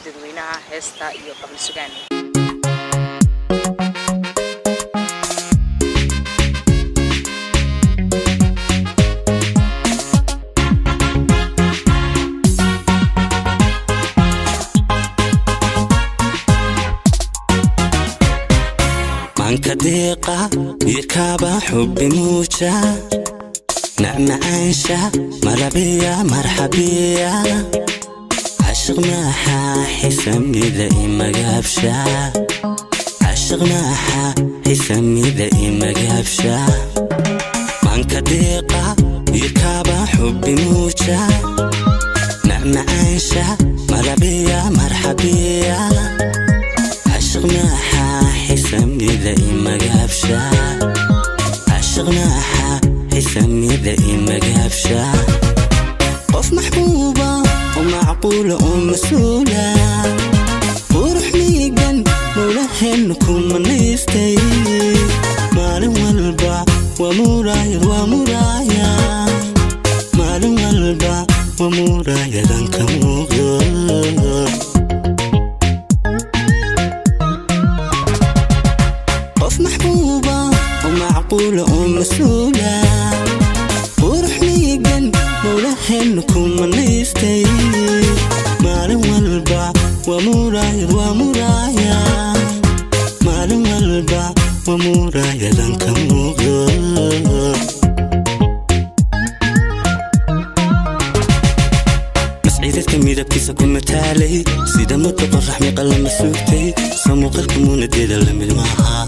Dadweynaha heesta iyo qabli sugaan. Manka deeqa yirkaaba xubbi muuja nacmacaansha malabiya marxabiya cashiq maaxa xisamida imagaabsha cashiq maaxa xisamida imagaabsha manka deeqa yirkaaba xubbi muuja nacmacaansha malabiya marxabiya cashiq maaxa xisamida imagaabsha cashiq maaxa xisamida imagaabsha qof maxbuuba oo macquula oo mas-uula qurux miigan mowlaheenna ku manaystay maalin walba waa muraayad waa muraayad maalin walba waa muraayadan ka muuqdo qof maxbuuba oo macquula oo mas-uula qurux miigan mowlaheenna ku manaystay maalin walba waa muraayad waa muraayad maalin walba waa muraayadan ka muuqdo. Masciidadka midabkiisa ku mataalay sida muddo qorax miqalama suugtay soo muuqalka muunadeeda lamid maaha.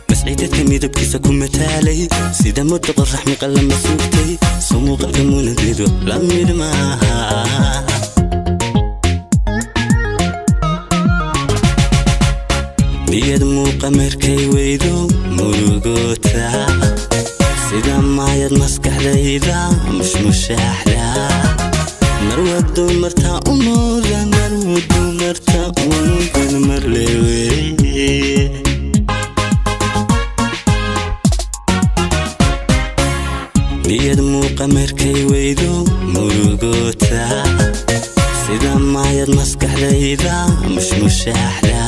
Masciidadka midabkiisa ku mataalay sida muddo qorax miqalama suugtay soo muuqalka muunadeedu lamid maaha. Niyad muuqa markay weydo murugoota sida maayad maskaxdayda mushmushaaxda marwado marta u muuda marwado marta u muudan marlewe. Niyad muuqa markay weydo murugoota sida maayad maskaxdayda mushmushaaxda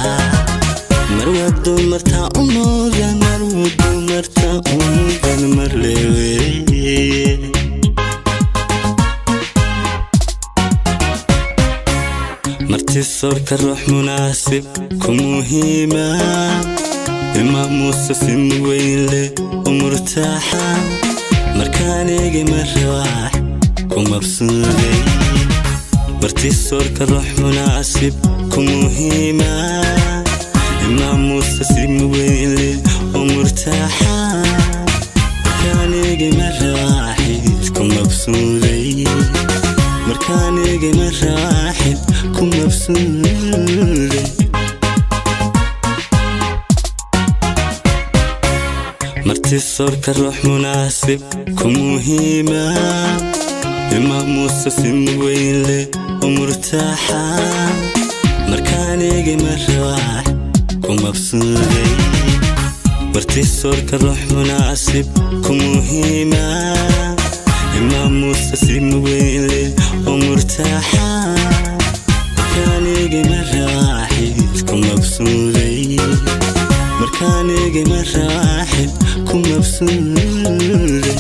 marwado marta u muuda marwado marta u muudan marlewe. Marti soorka ruux munaasib ku muhiima imaamuusa si weyn leh u murtaaxa markaan eegay marwaax ku mabsuuday. Marti soorka ruux munaasib ku muhiima imaamuusa si weyn leh u murtaaxa markaan eegay marwaaxid ku mabsuuday markaan eegay marwaaxid ku mabsuuday. Marti soorka ruux munaasib ku muhiima imaamuusa si weyn leh u murtaaxa markaan eegay marwaax ku mabsuuday. Marti soorka ruux munaasib ku muhiima imaamuusa si weyn leh u murtaaxa markaan eegay marwaaxid ku mabsuuday markaan eegay marwaaxid ku mabsuuday.